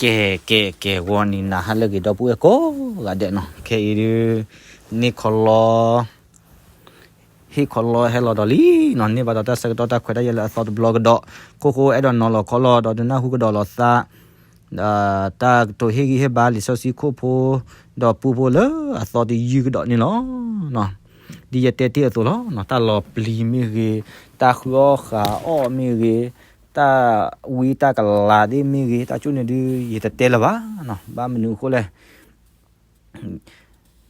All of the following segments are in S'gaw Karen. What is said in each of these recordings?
ကဲ ကဲ ကဲ ဂီၤနံၤနၤဟါလၢအဂ့ၤ ဒီပုၢ်ဝဲၢ်ကိးဂၤဒဲးနီၤ, ခဲအံၤဒုး န့ၢ်ခီလီ ဟ့ၣ်ခီလီဟဲလီၤဒီးလံနီၤ, န့ၢ်ဘၣ်ဒီးတၢ်ဆၢကတီၢ်တၢ်ခွဲးတၢ်ယာ်လၢအသီတဘျီကဒီး, ခိၣ်ဃိအဲၣ်ဒိးနီၤလီၤခီလီၤဒီးနၢ်ဟူကဒီးလီၤသး ဒီးတၢ်ကတိၤဟ့ၣ်ဂံၢ်ဟ့ၣ်ဘါလံာ်စီဆှံခိၣ်ဖိ ဒီးပူဖိလၢအသီတယုၢ်ကဒီးန့ၣ်လီၤ. ဒ်ယတဲတ့ၢ်အသိးလီၤ, တၢ်လီၤပျံၤမ့ၢ်ဂ့ၤ, တၢ်ဃုအီၣ်ဃုအီၣ်မ့ၢ်ဂ့ၤ, တၢ်ဝံတၢ်ကလၤသ့ၣ်မ့ၢ်ဂ့ၤ, တၢ်ကၠိန့ၣ်ဒုး ယတတဲလၢၤဘၣ်နီၤ, ဘၣ်မနုၤအဃိလဲၣ်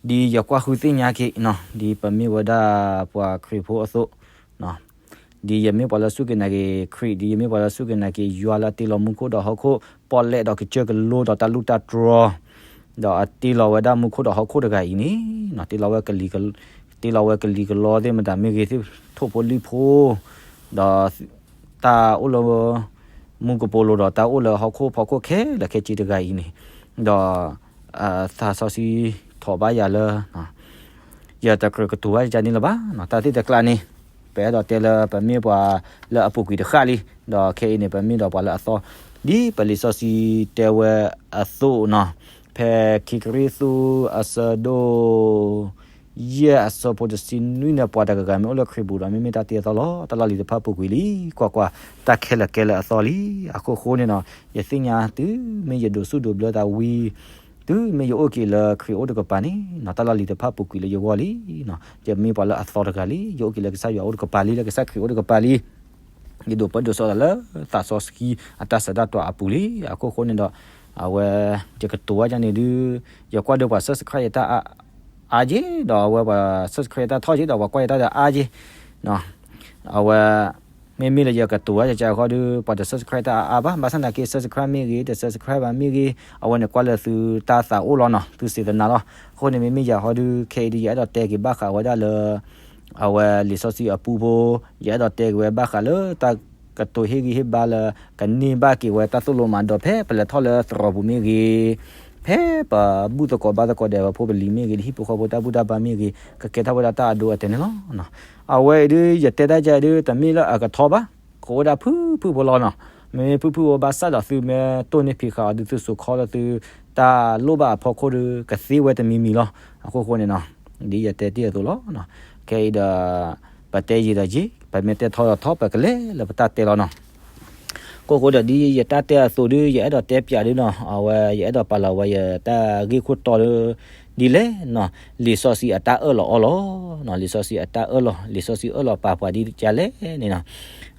ဒ်ယကွၢ်ဃုသ့ၣ်ညါက့ၤနီၤ, ဒ်ပမ့ၢ်ဝဲဒၣ်ပှၤခရံာ်ဖိအသိး, ဒ်ယမ့ၢ်ပှၤလၢစူၢ်က့ၤနာ်က့ၤခရံာ်, ဒ်ယမ့ၢ်ပှၤလၢစူၢ်က့ၤနာ်က့ၤယွၤလၢအတ့လီၤမူခိၣ်ဒီးဟီၣ်ခိၣ်, ပီၣ်လဲၣ်ဒီးကစၢၢ်ကလိဒီးတၢ်လူၢ်တၢ်တြီၤ, ဒီးအတ့လီၤဝဲဒၣ်မူခိၣ်ဒီးဟီၣ်ခိၣ်တဂၤအံၤန့ၣ်, တ့လီၤဝဲကလံၤကလီသ့ၣ်မတၤမ့ၢ်ဂ့ၤ, ထိၣ်ဖိလံၣ်ဖိ, ဒီး တၢ်အိၣ်လၢ မူကပိာ်လိၤဒီးတၢ်အိၣ်လၢဟီၣ်ခိၣ်ဖီခိၣ်ခဲလၢာ်ခဲဆ့တဂၤအံၤန့ၣ်, ဒီး သးစီဆှံထိးဘၣ်ယၤလၢ ယတကြၢးကတိၤဘၣ်ယၤန့ၣ်လၢၤဘၣ်, တၢ်သ့ၣ်တဖၣ်န့ၣ် ပအဲၣ်ဒိးတဲလၢပမ့ၢ်ပှၤလၢအပူၤကွံာ်တဃၣ်လံ, ဒီးခဲအံၤန့ၣ် ပမ့ၢ်ဒီးပှၤလၢအသီ, ဒ်ပလံာ်စီဆှံတဲဝဲအသိးနီၤ, ဖဲခံကရံၣ်သူးအဆၢဒိၣ် ယဲၢ်အဆၢဖိတဆံနွံန့ၣ် ပှၤတဂၤဂၤမ့ၢ်အိၣ်လၢခရံာ်ပူၤဒီး မ့မ့ၢ်တၢ်တ့အသီလီၤ, တၢ်လီၢ်လံၤတဖၣ်ပူၤကွံာ်လံ, ကွၢ်ကွၢ်, တၢ်ခဲလၢာ်ကဲလၢအသီလံ. အဃိဃိန့ၣ်နီၤ, ယသ့ၣ်ညါတုၤမ့ၢ်ယဒိးဆူၣ်ဒိးဘျၢသးဝံၤ, တုၤမ့ၢ်ယအိၣ်က့ၤလၢခရံာ်အိၣ်တကပၤန့ၣ်နီၤ, တၢ်လီၢ်လံၤတဖၣ်ပူၤကွံာ်လၢယဂီၢ်လံ. ယမ့ၢ်ပှၤလၢအသီတဂၤလံ, ယအိၣ်က့ၤလၢကစၢ်ယွၤအိၣ်တကပၤလံ, လၢကစၢ်ခရံာ်အိၣ်တကပၤလံ. ယဒိးပၢဒိးစီသးလၢသးစီဆှံအတၢ်ဆၢတၢ်တီၤအပူၤလံ. အဃိဃိန့ၣ်ဒီး အဝဲ ယကတိၤဝဲဒ်န့ၣ်ဒုး ယကွၢ်ဒီးပှၤ subscribe ယတၢ် အါက့, ဒီးအဝဲပှၤ subscribe ယတၢ်ထီၣ်က့, ဒီးပှၤကွၢ်ယတၢ်ဒီးအါက့, အဝဲ မ့မ့ၢ်လၢယကတိၤဝဲကကဃီဒီး ပှၤတ subscribe တၢ်အါအါဘၣ်, ဘၣ်ဆၣ်သနာ်က့ subscribe မ့ၢ်ဂ့ၤ, တ subscribe ဘၣ်မ့ၢ်ဂ့ၤ, အဝဲန့ၣ်ကွၢ်လၢသုတၢ်သးအိၣ်လီၤနီၤ, သုစံးသနာ်လီၤ. အဃိန့ၣ်မ့မ့ၢ်ယၤဃီဒီး ခဲအံၤဒုး ယအဲၣ်ဒိးတဲက့ၤဘၣ်ဃးဝဲဒၣ်လၢ အဝဲလံာ်စီဆှံအပူဖိ, ယအဲၣ်ဒိးတဲက့ၤဝဲဘၣ်ဃးလၢတၢ်ကတိၤဟ့ၣ်ဂံၢ်ဟ့ၣ်ဘါလၢ ကန့ၢ်ဘၣ်က့ၤဝဲတၢ်သိၣ်လိမၤဒိး ဖဲပလဲၤထီၣ်လၢသရိာ်ပူၤမ့ၢ်ဂ့ၤ, ဖဲပဘူၣ်သကိးဘါသကိးဒီး ပဖိပလံၤမ့ၢ်ဂ့ၤ, ဒ်ဟံၣ်ဖိဃီဖိတၢ်ဘူၣ်တၢ်ဘါမ့ၢ်ဂ့ၤ, ကကဲထီၣ်ဝဲဒၣ်တၢ်အဒိအတဲာ်န့ၣ်လီၤ. အဝဲအံၤဒုး ယတဲတၢ်ယဲဒုး တမ့ၢ်လၢအကထီဘၣ်, ကအိၣ်ဝဲဒၣ်ဖုၣ်ဖုၣ်ဖိလီၤနီၤ. မ့မ့ၢ်ဖုၣ်ဖုၣ်ဖိဘၣ်ဆၣ်ဒီး သုမ့ၢ်တူၢ်န့ၢ်ဖံးဃာ်အီၤဒုး သုစိာ်ခီလၢသုတၢ်လိၣ်ဘၣ်အဖီခိၣ်ဒီး ကသ့ဝဲတမံၤမံၤလီၤ. အဃိဃိန့ၣ်နီၤ, ဒ်ယတဲတ့ၢ်အသိးလီၤ. ခဲအံၤဒီး ပတဲယံာ်ဒီးယံာ်, ပမ့ၢ်တဲထီထီထီ ပကလဲၤလၢပတၢ်တဲလီၤနီၤ. အဃိဃိဒီး ဒ်ယတၢ်တဲအသိးဒုး ယအဲၣ်ဒိးတဲပၠးဒုးနီၤ, အဝဲယအဲၣ်ဒိးပာ်လီၤဝဲယတၢ်ဂ့ၢ်ခိၣ်တီဒုး ဒ်လဲၣ်နီၤ, လံာ်စီဆှံအတၢ်အၢၣ်လီၤအီလီၤနီၤ, လံာ်စီဆှံအတၢ်အၢၣ်လီၤ, လံာ်စီဆှံအၢၣ်လီၤပာ်ပှၤဒ်လဲၣ်န့ၣ်နီၤ.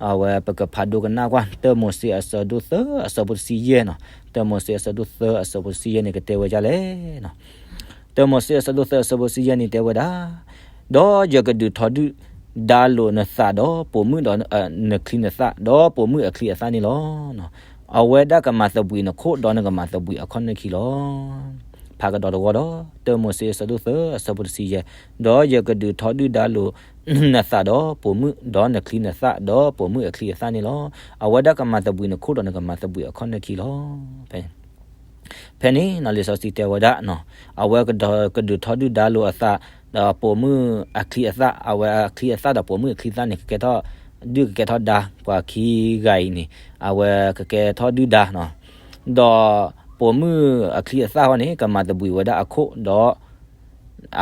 အဝဲပကဖးဒိကနၣ်ကွၢ် တၢမိၤၡ့အဆၢဒိၣ်သၢအဆၢဖိတဆံယဲၢ်နီၤ, တၢမိၤၡ့အဆၢဒိၣ်သၢအဆၢဖိတဆံယဲၢ်န့ၣ် ကတဲဝဲဒ်လဲၣ်နီၤ. တၢမိၤၡ့အဆၢဒိၣ်သၢအဆၢဖိတဆံယဲၢ်န့ၣ် တဲဝဲဒၣ်, ဒီးယကဒုးထီဒုၣ်ဒါလိာ်နသးဒီးပိာ်မုၣ်ဒီး နချံနသၣ်, ဒီးပိာ်မုၣ်အချံအသၣ်န့ၣ်လီၤ. အဝဲဒၣ်ကမၤသဘှံးနခိၣ်ဒီးနကမၤသဘှံးအခီၣ်နၢၣ်ခံလီၤ. ဖးကဒီးတဝီဒီး တၢမိၤၡ့အဆၢဒိၣ်သၢအဆၢဖိတဆံယဲၢ်, ဒီးယကဒုးထီဒုၣ်ဒါလိာ်နသးဒီးပိာ်မုၣ်, ဒီးနချံနသၣ်, ဒီးပိာ်မုၣ်အချံအသၣ်န့ၣ်လီၤ. အဝဲဒၣ်ကမၤသဘှံးနခိၣ်ဒီးနကမၤသဘှံးအခီၣ်နၢၣ်ခံလီၤ. ဖဲ ဖဲန့ၣ်နီၤ လံာ်စီဆှံတဲဝဲဒၣ်နီၤ, အဝဲကဒုးထီဒုၣ်ဒါလိာ်အသး, ဒီးပိာ်မုၣ်အချံအသၣ်, အဝဲအချံအသၣ်ဒီးပိာ်မုၣ်အချံသၣ်န့ၣ် ကကဲထီၣ်, ဒုၣ်ကကဲထီၣ်ဒါ, ပှၤခံဂၤအံၤန့ၣ် အဝဲကကဲထီၣ်ဒုၣ်ဒါနီၤ, ဒီးပိာ်မုၣ်အချံအသၣ်ဃီန့ၣ် ကမၤသဘှံးဝဲဒၣ်အခိၣ်ဒီး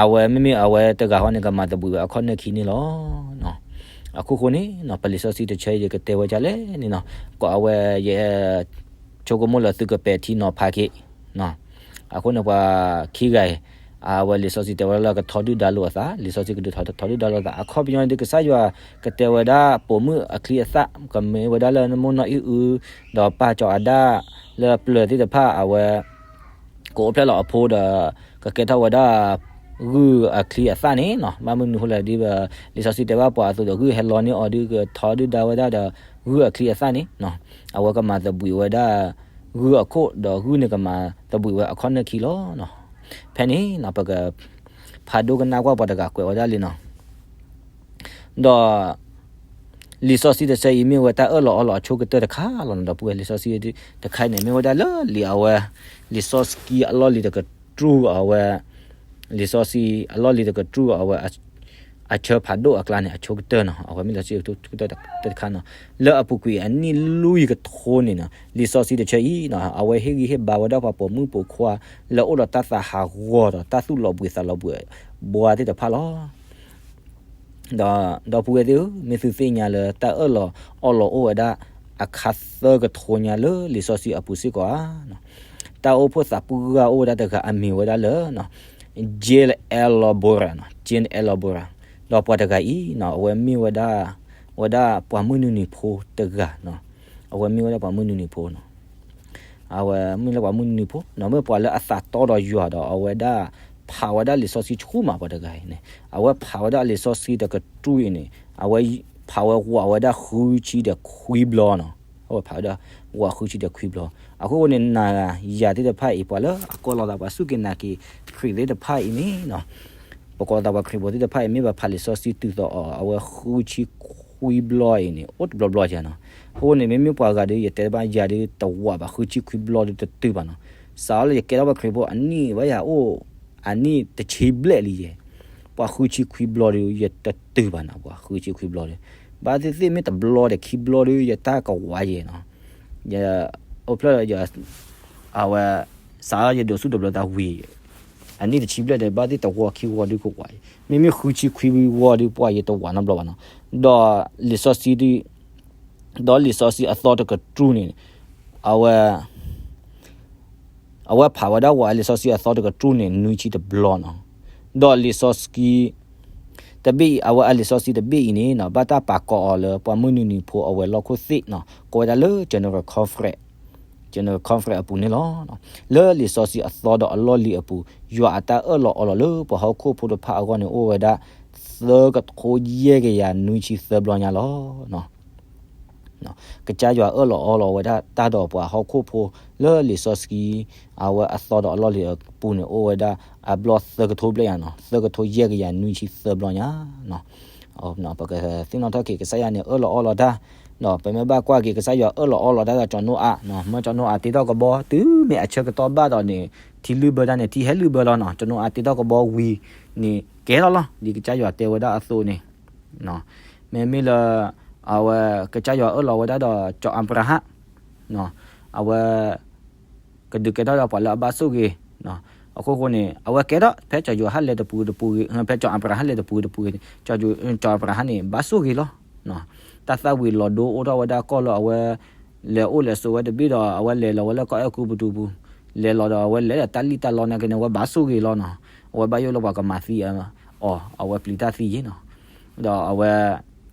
အဝဲမ့မ့ၢ်အဝဲတဂၤဃီန့ၣ် ကမၤသဘှံးဝဲအခီၣ်နၢၣ်ခံန့ၣ်လီၤ. အခိၣ်ဃိန့ၣ်နီၤ ပလံာ်စီဆှံတဆၢအံၤ ယကတဲဝဲဒ်လဲၣ်န့ၣ်နီၤ, ကိးအဝဲယ ဆိကမိၣ်လၢသုကပဲာ်ထံနီၤဖးက့ၤ, အဃိန့ၣ်ပှၤခံဂၤအံၤ, အဝဲလံာ်စီဆှံတဲဝဲဒၣ်လၢကထီဒုၣ်ဒါလိာ်အသး, လံာ်စီဆှံကဒုးထီဒုၣ်ဒါလိာ်အသး, အခီပညီန့ၣ်ဒုး ကစၢ်ယွၤကတဲဝဲဒၣ်ပိာ်မုၣ်အချံအသၣ်, ကမ့ၢ်ဝဲဒၣ်လၢနမိၢ်နီၢ်အံၣ်အု ဒီးပၢ်ကၠီၤအၤဒၣ်လၢပျၢၤသ့ၣ်တဖၣ် အဝဲ ကအိၣ်ဖျဲၣ်လီၤအဖိဒီး ကကဲထီၣ်ဝဲဒၣ် ဂုၢ်အချံအသၣ်န့ၣ်နီၤ, ဘၣ်မနုၤအဃိလဲၣ်ဒ် လံာ်စီဆှံတဲဘၣ်ပှၤအသိးဒီး ဂုၢ်ဟဲလီန့ၢ်အီၤဒုး ကထီဒုၣ်ဒါဝဲဒၣ်ဒီး ဂုၢ်အချံအသၣ်န့ၣ်နီၤ, အဝဲကမၤသဘှံးဝဲဒၣ် ဂုၢ်အခိၣ်ဒီးဂုၢ်န့ၣ်ကမၤသဘှံးဝဲအခီၣ်နၢၣ်ခံလီၤ. ဖဲန့ၣ်နီၤ ပက ဖးဒိကနၣ်ကွၢ်ပှၤတဂၤကွဲးဝဲဒၣ်လံနီၤ ဒီး လံာ်စီဆှံတဆၢအံၤမ့ၢ်ဝဲတၢ်အၢၣ်လီၤအီလီၤအဆိကတၢၢ်တခါလီၤနီၤ ဒီပုၢ်ဝဲၢ်, လံာ်စီဆှံတခါအံၤန့ၣ် မ့ၢ်ဝဲဒၣ်လၢလံာ်အဝဲ လံာ်စီဆှံအလီၢ်လံၤတကတြူၢ်အဝဲ လံာ်စီဆှံအလီၢ်လံၤတကတြူၢ်အဝဲ အ အဆၢဖးဒိၣ်အကျါန့ၣ် အဆိကတၢၢ်နီၤ, အဝဲမ့ၢ်လီၤစံအဆိကတၢၢ်တခါနီၤ. လၢအပူၤကွံာ်အနံၣ်လွံၢ်ကထိန့ၣ်နီၤ, လံာ်စီဆှံတဆၢအံၤနီၤ, အဝဲဟ့ၣ်ဂံၢ်ဟ့ၣ်ဘါဝဲဒၣ်ပှၤပိာ်မုၣ်ပိာ်ခွါ လၢအိၣ်ဒီးတၢ်သးဟးဂီၤဒီးတၢ်သူၣ်လီၤဘှံးသးလီၤဘှံးဘှါသ့ၣ်တဖၣ်လီၤ. ဒီး ဒီပုၢ်ဝဲၢ်သ့ၣ်ဧၢ, မ့ၢ်သုသ့ၣ်ညါလၢတၢ်အၢၣ်လီၤအီလီၤအိၣ်ဝဲဒၣ် အခါသၢကထိညါလၢလံာ်စီဆှံအပူၤစ့ၢ်ကီးဧါ. တၢ်အိၣ်ဖှိၣ်သးပှၢ်အိၣ်ဝဲဒၣ်တဂၤအမံၤဝဲဒၣ်လၢ Jane Elbora နီၤ, Jane Elbora, ဒီးပှၤတဂၤအံၤနီၤ, အဝဲမ့ၢ်ဝဲဒၣ် ဝဲဒၣ်ပှၤမုၢ်နုာ်နုာ်ဖိတဂၤနီၤ, အဝဲမ့ၢ်ဝဲဒၣ်ပှၤမုၢ်နုာ်နုာ်ဖိနီၤ. အဝဲမ့ၢ်လၢပှၤမုၢ်နုာ်နုာ်ဖိနီၤ, မ့ၢ်ပှၤလၢအသးတီဒီးယွၤဒီး အဝဲဒၣ်ဖးဝဲဒၣ်လံာ်စီဆှံဆူၣ်မးပှၤတဂၤအံၤန့ၣ်, အဝဲဖးဝဲဒၣ်လံာ်စီဆှံတကတြူၢ်အံၤန့ၣ်, အဝဲဖးဝဲဝးဝဲဒၣ်ဃုဆံဒီးခွံဘျီနီၤ, အဝဲဖးဝဲဒၣ်ဝးဃုဆံဒီးခွံဘျီ. အဃိန့ၣ် နၤယၤသ့ၣ်တဖၣ်အံၤ ပှၤလၢအကိးလီၤသးပှၤစူၢ်က့ၤနာ်က့ၤခရံာ်သ့ၣ်တဖၣ်အံၤန့ၣ်နီၤ, ပကိးလီၤသးပှၤခရံာ်ဖိသ့ၣ်တဖၣ်အံၤ မ့ၢ်ပဖးလံာ်စီဆှံတုၤသိးအီၤ အဝဲဃုဆံခွံဘျီအံၤန့ၣ် အိၣ်တဘျီဘျီယဲနီၤ. အဃိန့ၣ် မ့မ့ၢ်ပှၤဂၤဒီး ယတဲဘၣ်ယၤဒီးတဝးဘၣ် ဃုဆံခွံဘျီဒီးတတုၤဘၣ်နီၤ. စးလၢယကဲထီၣ်ပှၤခရံာ်ဖိအနံၣ်ဝဲယၤအိၣ် အနံၣ်တဆံဘျဲၣ်လံယဲ, ပှၤဃုဆံခွံဘျီဒီး ယတတုၤဘၣ်နီၤ, ပှၤဃုဆံခွံဘျီဒီး ဘၣ်သ့ၣ်သ့ၣ်မ့ၢ်တဘျီဒီးခံဘျီဒီး ယတၢ်ကဝးယဲနီၤ. ယ အိၣ်ဖျဲၣ်ဒီးယ အဝဲ စးလၢယဒိးဆူၣ်ဒိးဘျၢသးဝံၤ အနံၣ်တဆံဘျဲၣ်ဒီး ဘၣ်သ့ၣ်တဝီခံဝီဒုကဝးအံၤ, မ့မ့ၢ်ဃုဆံခွံဝီဒု ပှၤယတဝးနီတဘျီဘၣ်နီၤ. ဒီးလံာ်စီဆှံ ဒီးလံာ်စီဆှံအသီတကတြူၢ်န့ၣ် အဝဲ အဝဲဖးဝဲဒၣ်ဝဲလံာ်စီဆှံအသီတကတြူၢ်န့ၣ် နွံဆံတဘျီနီၤ. ဒီးလံာ်စီဆှံ တဘ့ၣ်အံၤ အဝဲအလံာ်စီဆှံတဘ့ၣ်အံၤန့ၣ်နီၤ ဘၣ်တၢ်ပာ်ကီးအီၤလၢပှၤမုၢ်နုာ်နံၤဖိအဝဲၤလီၢ်ခိၣ်သ့ၣ်နီၤ ကိးဝဲဒၣ်လၢ General Conference, General Conference အပူၤန့ၣ်လီၤ. လၢလံာ်စီဆှံအသီဒီးအလီၢ်လံၤအပူၤ ယွၤအတၢ်အၢၣ်လီၤအီလီၤလၢပှၤဟီၣ်ခိၣ်ဖိတဖၣ်အဂီၢ်န့ၣ် အိၣ်ဝဲဒၣ် သၢကထိယဲၢ်ကယၤနွံဆံသၢဘျီညါလီၤ. ကစၢ်ယွၤအၢၣ်လီၤအီလီၤဝဲဒၣ်တၢ်ဒီးပှၤဟီၣ်ခိၣ်ဖိ လၢလံာ်စီဆှံ အဝဲအသီဒီးအလီၢ်လံၤအပူၤန့ၣ် အိၣ်ဝဲဒၣ်အဘျီသၢကထိဘျဲၣ်ညါနီၤ, သၢကထိယဲၢ်ကယၤနွံဆံသၢဘျီညါနီၤ. ပကသ့ၣ်နီၣ်ထီၣ်က့ၤ ကစၢ်ယွၤန့ၣ် အၢၣ်လီၤအီလီၤတၢ်, ဒီးပမ့ၢ်ဘၣ်ကွၢ်က့ၤ ကစၢ်ယွၤအၢၣ်လီၤအီလီၤတၢ်ဒီး စီၤနိအၤ, မ့ၢ်စီၤနိအၤတ့ထီၣ်ကဘီ တုၤမ့ၢ်အဆၢကတီၢ်ဘၣ်ဒီးန့ၣ် ထံလုၢ်ဘၢတၢ်န့ၣ် ထံဟဲလုၢ်ဘၢလီၤနီၤ, စီၤနိအၤတ့ထီၣ်ကဘီဝံၤန့ၣ် ကဲထီၣ်လီၤ, ဒ်ကစၢ်ယွၤတဲဝဲဒၣ်အသိးန့ၣ် မ့မ့ၢ်လၢ အဝဲ ကစၢ်ယွၤအၢၣ်လီၤဝဲဒၣ်ဒီး စီၤအၤဘြၤဟၣ် အဝဲ ကဒုးကဲထီၣ်ဒီးပှၤလၢအဘၣ်ဆိၣ်ဂ့ၤ, အဃိဃိန့ၣ် အဝဲကဲထီၣ် ဖဲစီၤယိၤဟၣ်လဲၤတပူၤတပူၤဂ့ၤ, ဖဲစီၤအၤဘြၤဟၣ်လဲၤတပူၤတပူၤဂ့ၤန့ၣ် စီၤအၤဘြၤဟၣ်န့ၣ် ဘၣ်ဆိၣ်ဂ့ၤလီၤ. တၢ်သၣ်ဝံၤလီၤဒိအိၣ်ထီၣ်ဝဲဒၣ်ကီၢ်လၢအဝဲ လဲၤအိၣ်လဲၤဆိးဝဲတဘ့ၣ်ဒီး အဝဲလဲၤလီၤဝဲလၢကီၢ်အဲၤကူပတူးပူၤ, လဲၤလီၤဒီးအဝဲလဲၤဒီးတၢ်လံၣ်တၢ်လီနာ်က့န့ၣ် အဝဲဘၣ်ဆိၣ်ဂ့ၤလီၤနီၤ, အဝဲဘၣ်ယိၣ်လၢပှၤကမၤသံအီၤ အဝဲပျံၤတၢ်သံယဲနီၤ, ဒီးအဝဲ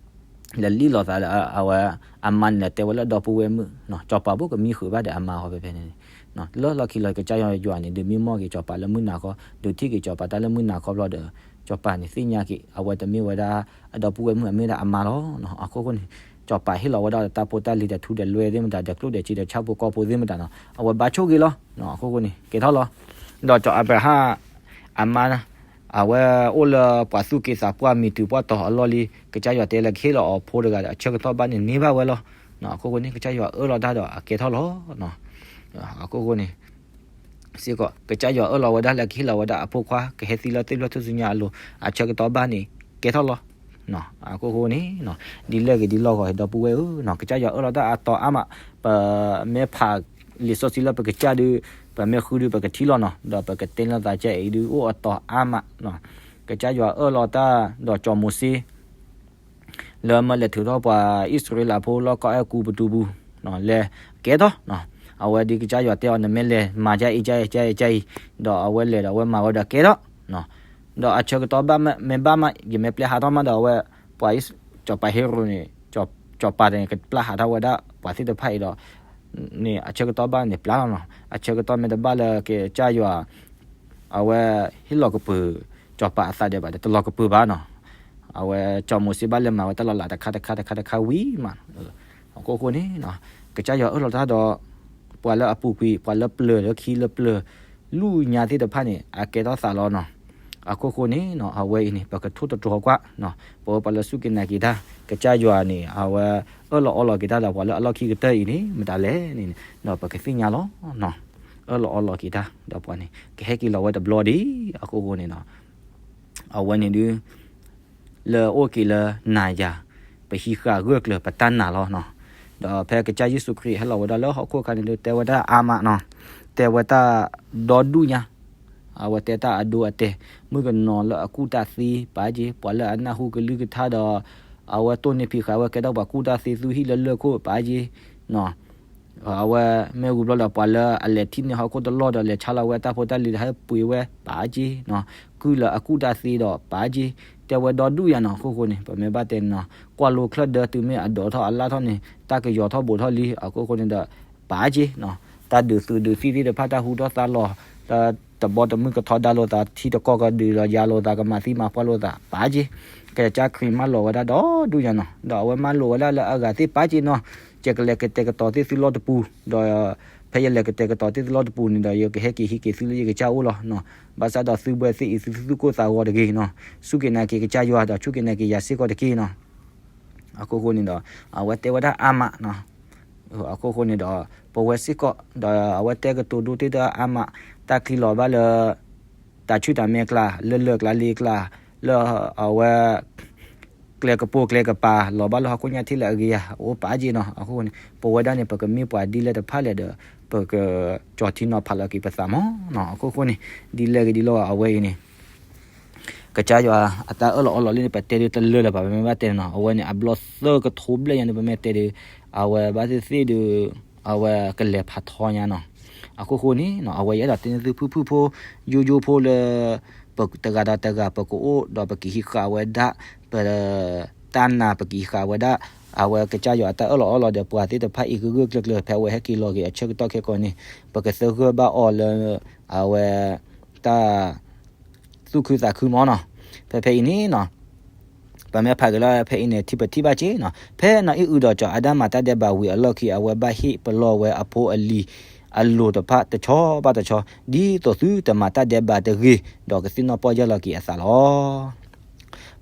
လဲၤလံၣ်လိာ်သးဒီး အဝဲ အမါန့ၣ်လဲၤတဲဝဲလၢဒီပုၢ်ဝဲၢ်မုၣ်, စီၤပၤဖိကမံဃုာ်ဘၣ်ဒီးအမါအီၤဖဲဖဲန့ၣ်န့ၣ်, လၢလီၢ်ခံလီၤကစၢ်ယွၤန့ၣ် ဒုးမံမီၢ်က့ၤစီၤပၤလၢမုၢ်နၤခီ, ဒုးထံၣ်က့ၤစီၤပၤတၢ်လၢမုၢ်နၤခီဘျီဒီး စီၤပၤန့ၣ်သ့ၣ်ညါက့ၤ အဝဲတမ့ၢ်ဝဲဒၣ် အဒီပုၢ်ဝဲၢ်မုၣ် အမ့ၢ်ဒၣ်အမါလီၤ. အဃိဃိန့ၣ် စီၤပၤဟ့ၣ်လီၤဝဲဒၣ်ဒီးတၢ်ဖိတၢ်လံၤဒီးထူဒီးလွဲသ့ၣ်မတၤဒီးကျိၣ်ဒီးစ့ဒီးဆၣ်ဖိကီၢ်ဖိသ့ၣ်မတၤနီၤ, အဝဲဘၣ်ဆိၣ်ဂ့ၤလီၤ. အဃိဃိန့ၣ် ကဲထီၣ်လီၤ. ဒီးစီၤအၤဘြၤဟၣ် အမါ အဝဲအိၣ်လၢပှၤသူၣ်က့သးပှၢ်မံၤတုၤပှၢ်တီၤအလီၢ်လံ, ကစၢ်ယွၤတဲလၢကဟ့ၣ်လီၤအီၤဖိတဂၤဒီး အဆၢကတီၢ်ဘၣ်န့ၣ်န့ၢ်ဘၣ်ဝဲလီၤ. အဃိဃိန့ၣ် ကစၢ်ယွၤအၢၣ်လီၤတၢ်ဒီးအကဲထီၣ်လီၤ. အဃိဃိန့ၣ် စ့ၢ်ကီး ကစၢ်ယွၤအၢၣ်လီၤဝဲဒၣ်လၢကဟ့ၣ်လီၤဝဲဒၣ်အဖိခွါ ကဟဲသံလၢသ့ၣ်ဖျၢၣ်ထူၣ်စုညါအလိၤ အဆၢကတီၢ်ဘၣ်န့ၣ် ကဲထီၣ်လီၤ. အဃိဃိန့ၣ် ဒ်လဲၣ်ဂ့ၤဒ်လီၢ်ဂီၤ ဒီပုၢ်ဝဲၢ်ဧၢ, ကစၢ်ယွၤအၢၣ်လီၤတၢ်အတီၤအါမး, ပမ့ၢ်ဖးလံာ်စီဆှံလၢပကစၢ်ဒုး ပမ့ၢ်ဃုဒုး ပကထံၣ်လီၤနီၤ, ဒီးပကတဲလီၤသးကဲအံၤဒုး အိၣ်အတီၤအါမး, ကစၢ်ယွၤအၢၣ်လီၤတၢ်ဒီးစီၤမိၤၡ့ လၢမၢလဲၤထုးထီၣ်ပှၤအံၣ်စရ့လးဖိလၢကီၢ်အဲၤကူပတူးပူၤ, လဲၤကဲထီၣ်, အဝဲဒ်ကစၢ်ယွၤတဲအီၤ နမ့ၢ်လဲၤမၤဒ်အံၤ ဒ်အံၤ ဒ်အံၤ, ဒီးအဝဲလဲၤဒီးအဝဲမၤဝဲဒီးကဲထီၣ်, ဒီးအဆၢကတီၢ်ဘၣ်မ့ၢ်ဘၣ်မး ယမ့ၢ်ပျဲဟးထီၣ်မးဒီးအဝဲ ပှၤအံၣ် စီၤပၤဟ့ရိးန့ၣ် စီၤပၤတန့ၣ် ကပျၢ်ဟးထီၣ်ဝဲဒၣ် ပှၤသ့ၣ်တဖၣ်အံၤဒီး န့ၣ် အဆၢကတီၢ်ဘၣ်န့ၣ်ပျၢ်လီၤနီၤ, အဆၢကတီၢ်မ့ၢ်တဘၣ်လၢကစၢ်ယွၤ အဝဲဟ့ၣ်လီၤကပၢၤ စီၤပၤအသးဒဲးဘၣ်ဒီး တလီၤကပၢၤဘၣ်နီၤ, အဝဲစီၤမိၤၡ့ဘၣ်လဲၤမၤဝဲတၢ်လီၤလးတခါတခါတခါတခါဝံၤမး, အဃိဃိန့ၣ် ကစၢ်ယွၤအၢၣ်လီၤတၢ်ဒီး ပှၤလၢအပူၤကွံာ် ပှၤလၢပျၢၤလၢခံလၢပျၢၤ လူၢ်ညါသ့ၣ်တဖၣ်န့ၣ် အကဲထီၣ်သးလီၤနီၤ, အဃိဃိန့ၣ် အဝဲအံၤန့ၣ် ပကထိၣ်သတြီၤကွၢ် ပဝဲပှၤလၢစူၢ်က့ၤနာ်က့ၤတၢ် ကစၢ်ယွၤန့ၣ် အဝဲအၢၣ်လီၤအီလီၤက့ၤတၢ်ဒီးပှၤလၢအလီၢ်ခံကတၢၢ်အံၤန့ၣ် မတၤလဲၣ်န့ၣ် ဒီးပကသ့ၣ်ညါလီၤ, အၢၣ်လီၤအီလီၤက့ၤတၢ်ဒီးပှၤန့ၣ် ကဟဲက့ၤလီၤဝဲတဘျီဒံး အဃိဃိန့ၣ် အဝဲန့ၣ်ဒုး လၢအအိၣ်က့ၤလၢနၤယၤ, ပဟံးဃာ်ဂၢၢ်ကျၢၤပတၢ်နာ်လီၤနီၤ. ဒီးဖဲကစၢ်ယ့ၣ်ၡူးခရံာ်ဟဲလီၤဝဲဒၣ်လၢဟီၣ်ခိၣ်အခါန့ၣ်ဒီး တဲဝဲဒၣ်အါမးနီၤ, တဲဝဲတၢ်ဒီဒူၣ်ညါ, အဝဲတဲတၢ်အဒိအတဲာ်, မုၣ်ကနီၤလၢအကူၣ်တၢ်သ့ပာ်က့ၤ, ပှၤလၢအနၢ်ဟူကလုၢ်ကထါဒီး အဝဲတိၢ်န့ၢ်ဖံးဃာ်ဝဲကဲထီၣ်ပှၤကူၣ်တၢ်သ့ သူၣ်ဟံၣ်လၢလၢၢ်ခိၣ်ပာ်က့ၤနီၤ. အဝဲမ့ၢ်ဝံၤဘျီဒီး ပှၤလၢအလဲၤထံၣ်န့ၢ်ဟီၣ်ခိၣ်တလီၢ်ဒီး လဲၤဆါလီၤဝဲတၢ်ဖိတၢ်လံၤဒီး ဟဲပှ့ၤဝဲပာ်က့ၤနီၤ, ကုၢ်လၢအကူၣ်တၢ်သ့ဒီးပာ်က့ၤ, တဲဝဲဒီဒူၣ်ယၤနီၤ. အခိၣ်ဃိန့ၣ် ပမ့ၢ်ဘၣ်တဲန့ၣ်နီၤ, ကွၢ်လိချၢၣ်ဒၢတုၤမ့ၢ်အဒိးထီၣ်အလၢ်ထီၣ်န့ၣ် တၢ်ကယီၤထီၣ်ဘိးထီၣ်လံ. အခိၣ်ဃိန့ၣ်ဒီး ပာ်က့ၤနီၤ, တၢ်ဒုးသုးဒုးသံၣ်သ့ၣ်တဖၣ် တၢ်ဟူထီၣ်သါလီၤ တဘီတမုၢ်ကထီဒါလိာ်သး ထံတကီၢ်ကဒုးဒီးယၤလိာ်သး ကမၤသံမၤပှၢ်လိာ်သးပာ်က့ၤ, ကစၢ်ခရံာ်မၢလိာ်ဝဲဒၣ်ဒီဒူၣ်ညါနီၤ. ဒီးအဝဲမၢလိာ်ဝဲဒၣ်လၢအဂၤသ့ၣ်ပာ်က့ၤနီၤ, ယကလဲၤကတဲာ်ကတီၤသ့ၣ်သုလီၢ်တပူၤ, ဒီးဖဲယလဲၤကတဲာ်ကတီၤသ့ၣ်သုလီၢ်တပူၤန့ၣ်ဒီး ယကဟဲက့ၤဟံးက့ၤသုလၢယကစၢ်အိၣ်လီၤ. ဘၣ်ဆၣ်ဒီးသုဝဲသ့ၣ်အံၤ သုသူၣ်ကိၢ်သးဂီၤတဂ့ၤနီၤ, စူၢ်က့ၤနာ်က့ၤကစၢ်ယွၤ ဒီးစူၢ်က့ၤနာ်က့ၤယၤစ့ၢ်ကီးတက့ၢ်နီၤ. အခိၣ်ဃိန့ၣ်ဒီး အဝဲတဲဝဲဒၣ်အါမးနီၤ. အခိၣ်ဃိန့ၣ်ဒီး ပဝဲစ့ၢ်ကီးဒီး အဝဲတဲကတိၤဒိတ့ၢ်တၢ်အါမး, တၢ်ချံလီၤဘၣ်လၢ တၢ်ဆူၣ်တၢ်မဲအကျါ, လၢလၢၢ်ကျါလ့ကျါ, လၢအဝဲ ကျဲကပိာ်ကျဲကပၤ လီၤဘၣ်လၢဟီၣ်ခိၣ်ညါထံၣ်လၢအဂ့ၤဧါ, အိၣ်ပာ်က့ၤနီၤ. အခိၣ်ဃိန့ၣ် ပဝဲဒၣ်န့ၣ် ပကမ့ၢ်ပှၤဒ်လဲၣ်တဖၣ်လဲၣ်ဒီး ပကကၠီၤထံနီၤဖးလီၤက့ၤပသးမးနီၤ. အခိၣ်ဃိန့ၣ် ဒ်လဲၣ်ဂ့ၤဒ်လဲၣ်ဂ့ၤ အဝဲအံၤန့ၣ် ကစၢ်ယွၤအတၢ်အၢၣ်လီၤအီလီၤလံန့ၣ် ပတဲဒုးတလၢာ်လၢၤဘၣ်, ပမ့ၢ်ဘၣ်တဲနီၤ, အဝဲန့ၣ် အဘျီသၢကထိဘျဲၣ်ညါန့ၣ် ပမ့ၢ်တဲဒုး အဝဲဘၣ်သ့ၣ်သ့ၣ်ဒုး အဝဲကလဲၤဖးထီညါနီၤ. အခိၣ်ဃိန့ၣ်နီၤ, အဝဲယအဲၣ်ဒိးတဲန့ၢ်သုဖုၣ်ဖုၣ်ဖိ ယိယိဖိလၢ ပတဂၤဒီးတဂၤ ပကအိၣ်ဒီးပကဟံးဃာ်ဝဲဒၣ် ပတၢ်နာ် ပကဟံးဃာ်ဝဲဒၣ် အဝဲကစၢ်ယွၤအတၢ်အၢၣ်လီၤအီလီၤဒီး ပှၤသ့ၣ်တဖၣ်အံၤဂၢၢ်ဂၢၢ်ကျၢၤကျၢၤ ဖဲအဝဲဟဲက့ၤလီၤက့ၤအဆၢကတီၢ်ခဲကိာ်န့ၣ် ပကသဂၢၢ်ဘၣ်အီၤလၢ အဝဲ တၢ် သူၣ်ခုသးခုမးနီၤ. ဖဲဖဲအံၤန့ၣ်နီၤ, ပမ့ၢ်ဖးက့ၤလၢဖဲအံၤန့ၣ် ထံပထံၣ်ဘၣ်က့ၤနီၤ, ဖဲနီၢ်အံၣ်အုဒီးစီၤအၤဒၣ်မၤတၢ်ဒဲးဘးဝံၤအလီၢ်ခံ အဝဲဘၣ်ဟ့ၣ်ပလီၢ်ဝဲအဖိအလံၤအလိၤတဖၣ်တဆီဘၣ်တဆီ, ဒ်သိးသုတမၤတၢ်ဒဲးဘးတဂ့ၤ, ဒီးကသ့ၣ်နီၣ်ပီၢ်ယၢ်လီၤက့ၤအသးလီၤ.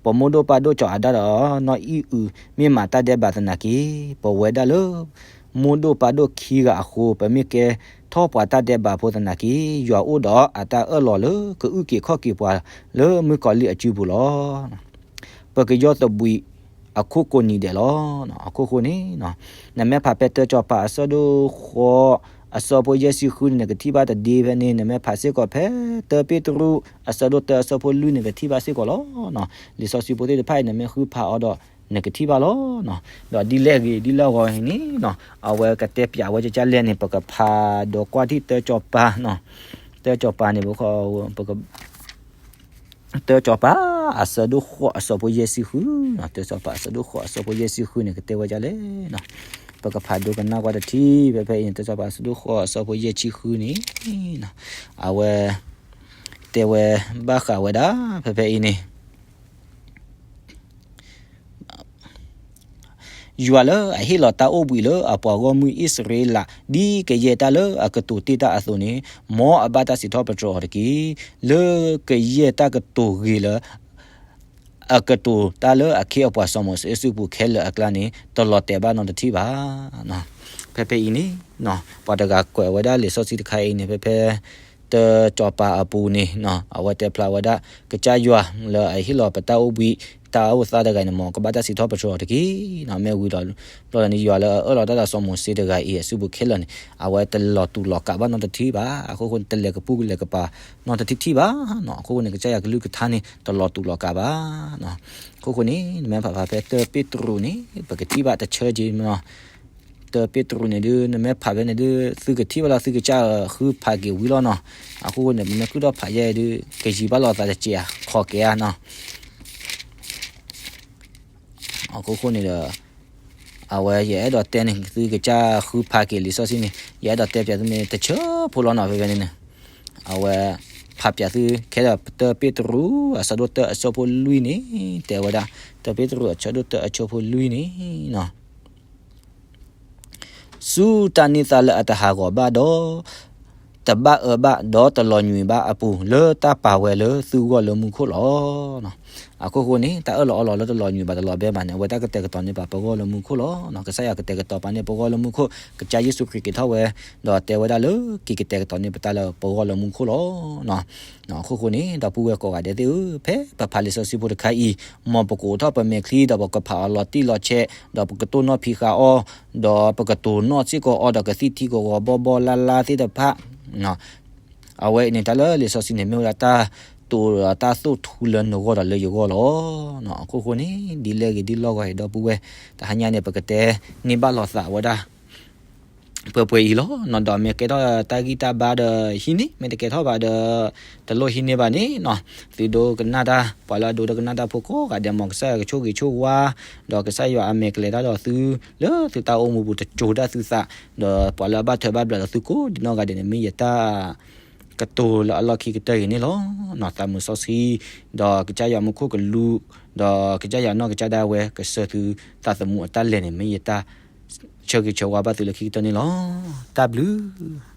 ပမိၢ်ဒိၣ်ပၢ်ဒိၣ်စီၤအၤဒၣ်ဒီးနီၢ်အံၣ်အု မ့ၢ်မၤတၢ်ဒဲးဘးသနာ်က့, ပဝဲဒၣ်လၢ မိၢ်ဒိၣ်ပၢ်ဒိၣ်ခံဂၤအဃိ ပမ့ၢ်ကဲထီၣ်ပှၤတၢ်ဒဲးဘးဖိသနာ်က့, ယွၤအိၣ်ဒီးအတၢ်အၢၣ်လီၤလၢ ကအုၣ်က့ၤခီၣ်က့ၤပှၤလၢမုၣ်ကီၤလံၢ်အစုပူၤလီၤ. ပကယီၢ်သဘှံးအခိၣ်ကိးနံၤဒဲးလီၤ. အခိၣ်ဃိန့ၣ်, နမ့ၢ်ဖးဖဲတၢစီၤပၤအဆၢဒိၣ်ဃိး အဆၢဖိယဲၢ်ဆံဃုန့ၣ် နကထံၣ်ဘၣ်တဒ့ဖဲန့ၣ်, နမ့ၢ်ဖးစ့ၢ်ကီးဖဲ တၢပ့းတရူး အဆၢဒိၣ်တၢအဆၢဖိလွံၢ်န့ၣ် နကထံၣ်ဘၣ်စ့ၢ်ကီးလီၤ. လံာ်စီဆှံဖိသ့ၣ်တဖၣ်အံၤ နမ့ၢ်ဃုဖးအီၤဒီး နကထံၣ်ဘၣ်လီၤ. ဒီးဒ်လဲၣ်ဂ့ၤဒ်လဲၣ်ဂ့ၤန့ၣ်, အဝဲကတဲပၠးဝဲကကၢ်လဲၣ်န့ၣ် ပကဖးဒီးကွၢ်ထံၣ်တၢစီၤပၤ, တၢစီၤပၤန့ၣ် ပက တၢစီၤပၤ အဆၢဒိၣ်ဃိးအဆၢဖိယဲၢ်ဆံဃု, တၢစီၤပၤအဆၢဒိၣ်ဃိးအဆၢဖိယဲၢ်ဆံဃုန့ၣ် ကတဲဝဲဒ်လဲၣ်, ပကဖးဒိကနၣ်ကွၢ်တထံၣ်, ဖဲဖဲအံၤန့ၣ် တၢစီၤပၤအဆၢဒိၣ်ဃိးအဆၢဖိယဲၢ်ဆံဃုန့ၣ်, အဝဲ တဲဝဲဘၣ်ဃးဝဲဒၣ် ဖဲဖဲအံၤန့ၣ် ယွၤလၢအဟ့ၣ်လီၤတၢ်အိၣ်ဘှံးလၢအပှၤဂီၢ်မုၢ်အံၣ်စရ့လး ဒ်ကယဲၢ်တၢ်လၢအကတိၤတ့ၢ်တၢ်အသိးန့ၣ်, မ်အဘၣ်တၢ်စံးထီၣ်ပတြၢၤအီၤတက့ၢ်. လၢကယဲၢ်တၢ်ကတိၤဂ့ၤလၢ အကတိၤတၢ်လၢအခ့အပှၤစီၤမိၤၡ့အစုပူၤခဲလၢာ်အကျါန့ၣ် တလီၤတဲာ်ဘၣ်နီတထံၣ်ဘၣ်. ဖဲဖဲအံၤန့ၣ်, ပှၤတဂၤကွဲးဝဲဒၣ်လံာ်စီဆှံတခါအံၤန့ၣ် ဖဲဖဲ တၢစီၤပၤအပူၤန့ၣ် အဝဲတဲဖျါဝဲဒၣ် ကစၢ်ယွၤလၢအဟ့ၣ်လီၤပတၢ်အိၣ်ဘှံး တၢ်အိၣ်သးတဂၤန့ၣ် မ်ကဘၣ်တၢ်စံးထီၣ်ပတြၢၤအီၤတက့ၢ်. မ့ၢ်ဝံၤဒီး ဘျီန့ၣ် ယွၤလၢအအၢၣ်လီၤတၢ်ဒီးစီၤမိၤၡ့တဂၤအံၤ အစုပူၤခဲလၢာ်န့ၣ် အဝဲတလီၤတူာ်လီၤကာ်ဘၣ်နီတထံၣ်ဘၣ်. အခိၣ်ဃိန့ၣ် တလဲၤကပူၤကလဲၤကပၤနီတထံၣ်ထံၣ်ဘၣ်. အခိၣ်ဃိန့ၣ် ကစၢ်ယွၤကလုၢ်ကထါန့ၣ် တလီၤတူာ်လီၤကာ်ဘၣ်. အခိၣ်ဃိန့ၣ် နမ့ၢ်ဖးဖးဖဲတၢပ့းတရူးန့ၣ် ပကထံၣ်ဘၣ်တဆၢက့နီၤ. တၢပ့းတရူးန့ၣ်ဒုး နမ့ၢ်ဖးဖဲန့ၣ်ဒုး သုကထံၣ်ဘၣ်လီၤ သုကစၢ်ဃုဖးက့ၤဝံၤလီၤနီၤ. အခိၣ်ဃိန့ၣ် ပမ့ၢ်ဃုထီၣ်ဖးယဲၢ်ဒုး ကယံာ်ဘၣ်လိာ်သးတစဲးဧါ ခီကဲဧါနီၤ. အခိၣ်ဃိန့ၣ်ဒီး အဝဲယအဲၣ်ဒိးတဲန့ၣ် သုကစၢ်ဃုဖးက့ၤလံာ်စီဆှံန့ၣ် ယအဲၣ်ဒိးတဲပၠးသုမ့ၢ်တဆၢဖိလီၤနီၤ ဖဲဖဲန့ၣ်န့ၣ်. အဝဲ ဖးပၠးသုခဲဒီး တၢပ့းတရူး အဆၢဒိၣ်တၢအဆၢဖိလွံၢ်န့ၣ် တဲဝဲဒၣ် တၢပ့းတရူးအဆၢဒိၣ်တၢအဆၢဖိလွံၢ်န့ၣ်နီၤ. ဆူတၢ်န့ၢ်သါလၢအတဟးဂီၤဘၣ်ဒီး တဘၣ်အၢဘၣ်ဒီးတလီၤညွံးဘၣ်အပူၤ လၢတၢ်ပာ်ဝဲလၢသုဂီၢ်လၢမူခိၣ်လီၤ. အခိၣ်ဃိန့ၣ် တၢ်အၢၣ်လီၤအီလီၤလၢတလီၤညွံးဘၣ်တလီၤဘဲဘၣ်န့ၣ် အဝဲတၢ်ကတဲာ်ကတီၤန့ၢ်ပှၤပဂီၢ်လၢမူခိၣ်လီၤ. ကစၢ်ယွၤကတဲာ်ကတီၤပှၤန့ၢ်ပဂီၢ်လၢမူခိၣ်, ကစၢ်ယ့ၣ်ၡူးခရံာ်က့ၤထီၣ်ဝဲ, ဒီးတဲဝဲဒၣ်လၢက့ၤကတဲာ်ကတီၤန့ၢ်ပတၢ်လၢပဂီၢ်လၢမူခိၣ်လီၤ. အခိၣ်ဃိန့ၣ် ဒီပုၢ်ဝဲၢ်ကိးဂၤဒဲးသ့ၣ်ဧၢ, ဖဲပဖးလံာ်စီဆှံဖိတခါအံၤ, မ်ပကအိးထီၣ်ပမဲာ်ချံ ဒီးပကဖးအီၤလီၤတံၢ်လီၤဆဲး, ဒီးပကတိၢ်နီၣ်ဖံးဃာ်အီၤ, ဒီးပကတိၤနီၣ်စ့ၢ်ကီးအီၤ ဒီးကသံၣ်ထံကဝီၤဘီဘီလါလါသ့ၣ်တဖၣ် အဝဲအံၤန့ၣ် တၢ်လၢလံာ်စီဆှံန့ၣ် မ့ၢ်ဝဲဒၣ်တၢ်တိာ်ဒီးတၢ်သိၣ်ထူလၢနဂီၢ်ဒီးလၢယဂီၢ်လီၤ. အခိၣ်ဃိန့ၣ် ဒ်လဲၣ်ဂ့ၤဒ်လဲၣ်ဂ့ၤ ဒီပုၢ်ဝဲၢ်, တဟါညါန့ၣ် ပကတဲန့ၢ်ဘၣ်လိာ်သးဝဲဒၣ် ပှဲၤပှဲၤအံၤလီၤ. ဒီးမ့ၢ်ကဲထီၣ်တၢ်ဂံၢ်တၢ်ဘါဒီးဟံးန့ၢ်, မ့ၢ်တကဲထီၣ်ဘၣ်ဒီး တလိၣ်ဟံးန့ၢ်ဘၣ်န့ၣ်နီၤ. သုဒိကနၣ်တၢ်, ပှၤလၢအဒိကနၣ်တၢ်ဖိကိးဂၤဒဲး မ်ကစၢ်ယွၤကဆိၣ်ဂ့ၤဆိၣ်ဝါ, ဒီးကစၢ်ယွၤအမဲာ်ကလဲၤတၢ်ဒီးသု လၢသုတၢ်အိၣ်မူပူၤ တစိၤဒၣ်သုသး, ဒီးပှၤလၢအဘၣ်ထွဲဘၣ်ဘျးဒီးသုကိးဒံနီၢ်ဂၤဒဲးန့ၣ် မ့ၢ်ယတၢ်ကတိၤလၢအလီၢ်ခံကတၢၢ်အံၤန့ၣ်လီၤ. သးမုာ်စီဆှံ, ဒီးကစၢ်ယွၤမူခိၣ်ကလူး, ဒီးကစၢ်ယွၤနီၢ်ကစၢ်ဒၣ်ဝဲ ကစၢၢ်သုသးသမူအတၢ်လဲၤန့ၣ် မ့ၢ်ယတၢ်ဆၢဂ့ၤဆၢဝါဘၣ်သုလၢခံကတၢၢ်န့ၣ်လီၤ. တၢ်ဘျုး